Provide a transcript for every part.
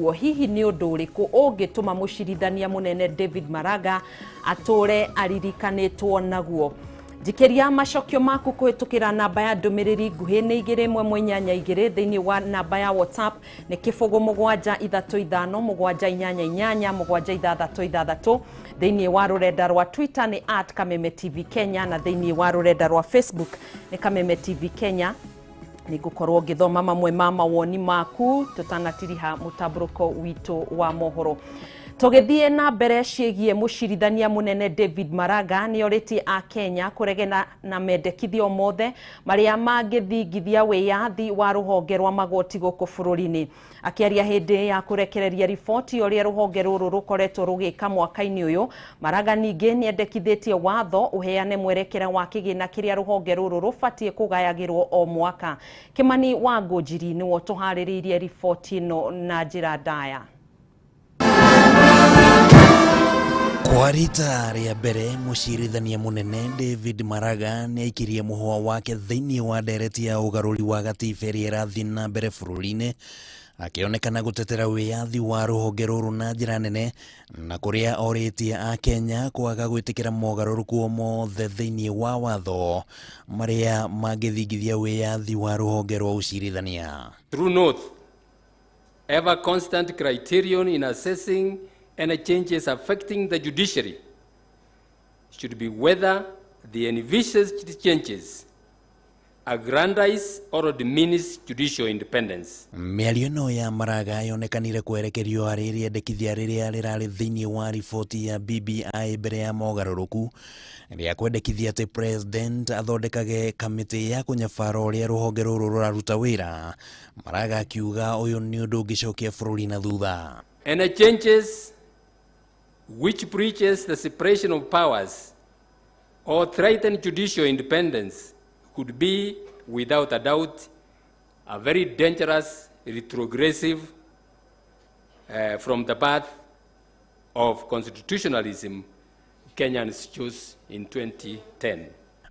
Hihi nĩ ũndũ ũrĩkũ ũngĩtũma mũcirithania mũnene David Maraga atũre aririkanĩtwo naguo? Njikĩria macokio maku kũhĩtũkĩra namba ya ndũmĩrĩri nguhĩ nĩ 21882, thĩinĩ wa namba ya WhatsApp nĩ 073578876, thĩinĩ wa rũrenda rwa Twitter nĩ @KamemeTV Kenya, na thĩinĩ wa rũrenda rwa Facebook nĩ Kameme TV Kenya. Nĩ ngũkorwo ngĩthoma mamwe ma mawoni maku tũtanatiriha mũtambũrũko witũ wa mohoro. Tũgĩthiĩ na mbere ciĩgiĩ mũcirithania mũnene David Maraga, nĩ orĩtie a Kenya kũregena na mendekithio mothe marĩa mangĩthingithia wĩyathi wa rũhonge rwa magoti gũkũ bũrũri-inĩ. Akĩaria hĩndĩ ya kũrekereria riboti ũrĩa rũhonge rũrũ rũkoretwo rũgĩka mwaka-inĩ ũyũ, Maraga ningĩ nĩ endekithĩtie watho ũheane mwerekera wa kĩgĩna kĩrĩa rũhonge rũrũ rũbatiĩ kũgayagĩrwo o mwaka. Kĩmani wa Ngũnjiri nĩwe ũtũharĩrĩirie riboti ĩno na njĩra ndaya. Kwa rita rĩa mbere, mũcirithania mũnene David Maraga nĩ aikirie mũhũa wake thĩinĩ wa ndereti ya ũgarũri wa gatiba ĩrĩa ĩrathiĩ na mbere bũrũri-inĩ, akĩonekana gũtetera wĩyathi wa rũhonge rũrũ na njĩra nene, na kũrĩa orĩtie a Kenya kwaga gwĩtĩkĩra mogarũrũku o mothe thĩinĩ wa watho marĩa mangĩthingithia wĩyathi wa rũhonge rwa ũcirithania. True North, ever constant criterion in assessing any changes affecting the judiciary should be whether the envisaged changes aggrandize or diminish judicial independence. Mĩario ĩno ya Maraga yonekanire kwerekerio harĩ rĩendekithia rĩrĩa rĩrarĩ thĩinĩ wa riboti ya BBI mbere ya mogarũrũku, rĩa kwendekithia atĩ president athondekage kamĩtĩ ya kũnyabara ũrĩa rũhonge rũrũ rũraruta wĩra. Maraga akiuga ũyũ nĩ ũndũ ũngĩcokia bũrũri na thutha. Any changes which breaches the separation of powers or threaten judicial independence could be, without a doubt, a very dangerous retrogressive from the path of constitutionalism Kenyans chose in 2010.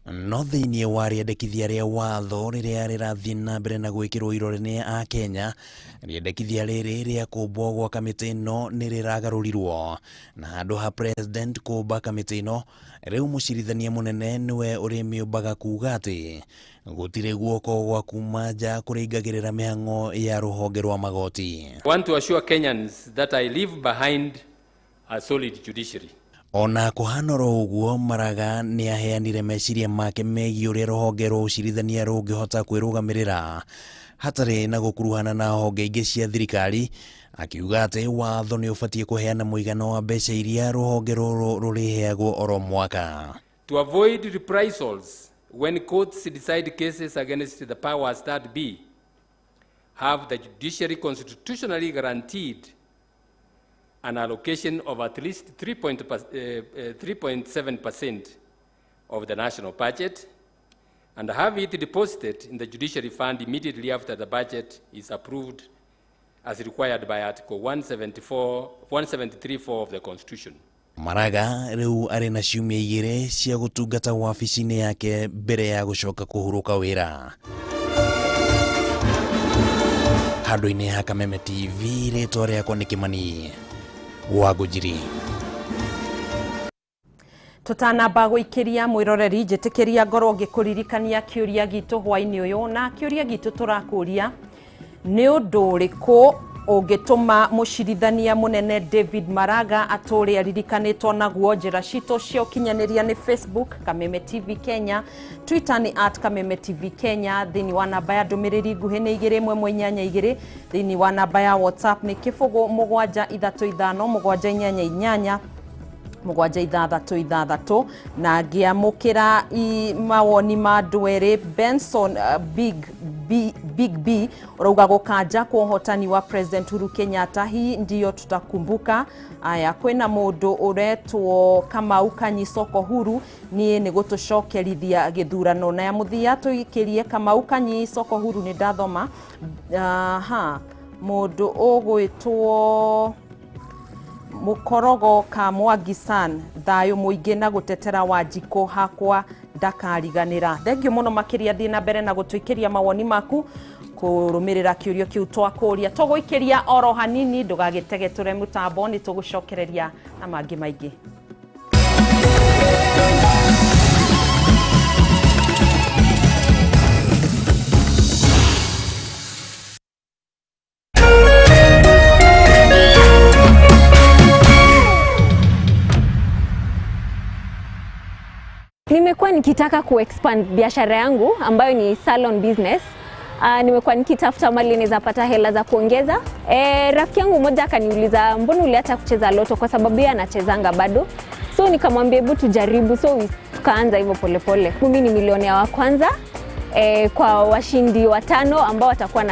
No thĩinĩ wa rĩendekithia rĩa watho rĩrĩa rĩrathiĩ na mbere na gwĩkĩrwo irore nĩ a Kenya, rĩendekithia rĩrĩ rĩa kũmbwo gwa kamĩtĩ ĩno nĩ rĩragarũrirwo, na handũ ha president kũmba kamĩtĩ ĩno, rĩu mũcirithania mũnene nĩwe ũrĩmĩũmbaga, kuga atĩ gũtirĩ guoko gwa kuma nja kũrĩingagĩrĩra mĩhang'o ya rũhonge rwa magoti. I want to assure Kenyans that I leave behind a solid judiciary. Ona kũhana oro ũguo, Maraga nĩ aheanire meciria make megiĩ ũrĩa rũhonge rwa ũcirithania rũngĩhota kwĩrũgamĩrĩra hatarĩ na gũkuruhana na honge ingĩ cia thirikari, akiuga atĩ watho nĩ ũbatiĩ kũheana mũigana wa mbeca iria rũhonge rũrũ rũrĩheagwo oro mwaka. To avoid reprisals when courts decide cases against the powers that be, have the judiciary constitutionally guaranteed an allocation of at least 3.7% of the national budget and have it deposited in the judiciary fund immediately after the budget is approved as required by Article 174, 173.4 of the Constitution. Maraga rĩu arĩ na ciumia 2 cia gũtungata wabici-inĩ yake mbere ya gũcoka kũhurũka wĩra. Handũ-inĩ ha Kameme TV, rĩtwa rĩakwa nĩ Kĩmani wa Ngũnjiri. Tũtanamba gũikĩria mwĩroreri, njĩtĩkĩria ngorwo ngĩkũririkania kĩũria gitũ hwainĩ ũyũ, na kĩũria gitũ tũrakũria nĩ ũndũ ũrĩkũ ũngĩtũma mũcirithania mũnene David Maraga atũre aririkanĩtwo naguo. Njĩra citũ cia ũkinyanĩria nĩ Facebook Kameme TV Kenya, Twitter nĩ @KamemeTV Kenya, thĩinĩ wa namba ya ndũmĩrĩri nguhĩ nĩ 21882, thĩinĩ wa namba ya WhatsApp nĩ 07357887666, na ngĩamũkĩra mawoni ma andũ erĩ. Benson Big B, Big B ũrauga gũkanja kwa ũhotani wa President Uhuru Kenyatta, hii ndiyo tutakumbuka. Aya, kwĩna mũndũ ũretwo Kamau Kanyi Soko Huru, niĩ nĩ gũtũcokerithia gĩthurano. Na ya mũthia tũikĩrie Kamau Kanyi Soko Huru, nĩ ndathoma. Aha, mũndũ ũgwĩtwo Mũkorogo ka Mwangi San, thayũ mũingĩ na gũtetera Wanjikũ, hakwa ndakariganĩra. Thengiũ mũno makĩria, thiĩ na mbere na gũtũikĩria mawoni maku. Kũrũmĩrĩra kĩũrio kĩu twakũria, tũgũikĩria oro hanini, ndũgagĩtegetũre mũtambo, nĩ tũgũcokereria na mangĩ maingĩ. Nimekuwa nikitaka kuexpand biashara yangu ambayo ni salon business. Nimekuwa nikitafuta mali naweza pata hela za kuongeza. Rafiki yangu mmoja akaniuliza, mbona uliacha kucheza loto? Kwa sababu yeye anachezanga bado. So nikamwambia hebu tujaribu, so tukaanza hivyo polepole. Mimi ni milionea wa kwanza kwa washindi watano ambao watakuwa na